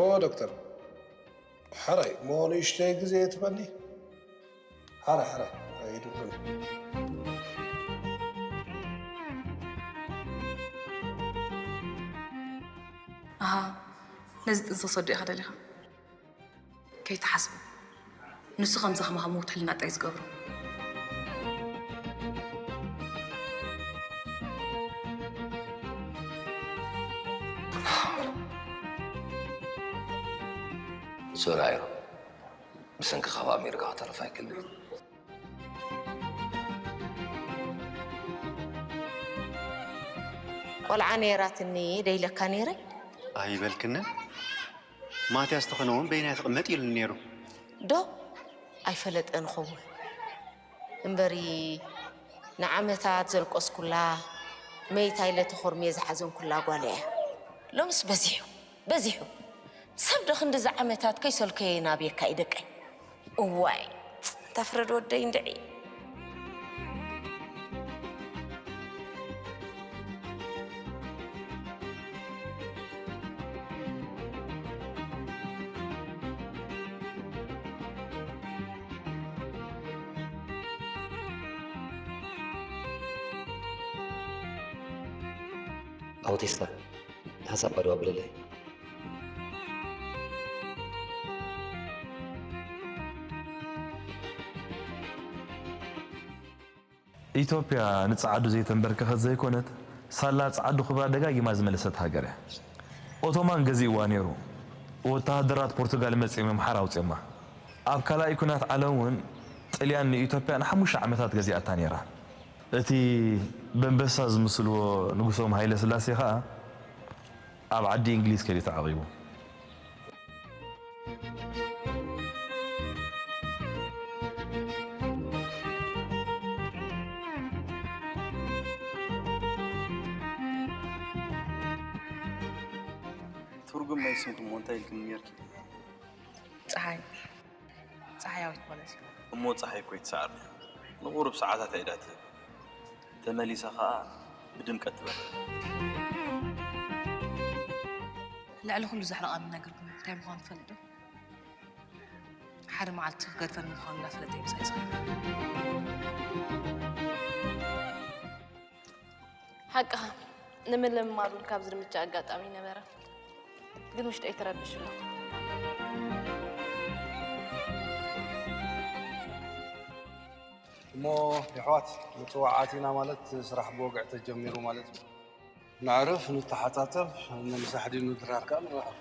ኦ ዶክተር፣ ሕራይ እሞ ንእሽተይ ግዜ ትበኒ። ሕራይ ሕራይ ኣይድብን። ኣሃ፣ ነዚ ጥንስስ ወዲእኻ ደሊኻ? ከይትሓስቡ። ንሱ ከምዚ ከማኻ ምውት ሕልና ጥራይ ዝገብሮ። ሶሪ ኣይሮ፣ ብሰንኪ ካብ ኣሜሪካ ክተርፍ ኣይክእልን። ቆልዓ ነይራትኒ ደይለካ ነይረ። ኣይበልክንን። ማትያስ ተኾነ እውን በይናይ ትቕመጥ ኢሉኒ ነይሩ። ዶ ኣይፈለጠን ኸውን እምበሪ ንዓመታት ዘልቆስኩላ መይታ ኢለ ተኾርምየ ዝሓዘንኩላ ጓል እያ። ሎምስ በዚሑ በዚሑ። ሰብ ዶ ክንድዚ ዓመታት ከይሰልከየ ናብየካ እዩ ደቀይ። እዋይ ተፍረድ ወደይ እንድዒ። ኣውቲስታ ሓሳብ ባዶ ኣብለለይ። ኢትዮጵያ ንጸዓዱ ዘይተንበርከኸት ዘይኮነት፣ ሳላ ጸዓዱ ክብራ ደጋጊማ ዝመለሰት ሃገር እያ። ኦቶማን ገዚእዋ ነይሩ። ወተሃደራት ፖርቱጋል መጺኦም እዮም ሓራ ኣውጺኦማ። ኣብ ካልኣይ ኲናት ዓለም እውን ጥልያን ንኢትዮጵያ ንሓሙሽተ ዓመታት ገዚኣታ ነይራ። እቲ በንበሳ ዝምስልዎ ንጉሶም ሃይለ ስላሴ ኸኣ ኣብ ዓዲ እንግሊዝ ከይዱ ተዓቒቡ። ትርጉም ናይ ስምኩም እንታይ ኢልክኒ ነርኪ? ፀሓይ ፀሓያዊት ማለት እዩ። እሞ ፀሓይ እኮ ይትሰዓር ንቁሩብ ሰዓታት ኣይዳ ትህብ ተመሊሳ ከዓ ብድምቀት ትበርእ። ልዕሊ ኩሉ ዘሕርቐኒ ነገር ግን እንታይ ምዃኑ ትፈልጥ ዶ? ሓደ መዓልቲ ክገድፈኒ ምዃኑ እናፈለጠ እዩ ምሳይ ዝኸይድ። ሓቅኻ ንምልምማድ እውን ካብ ዝርምጃ ኣጋጣሚ ነበረ፣ ግን ውሽጠይ ተረቢሹ ኣሎ። እሞ የሕዋት ምፅዋዕ ኣቲና ማለት ስራሕ ብወግዒ ተጀሚሩ ማለት እዩ። ነዕርፍ፣ ንተሓታተፍ፣ ንምሳሕ ድዩ ንድራር ከዓ ንረኸብ።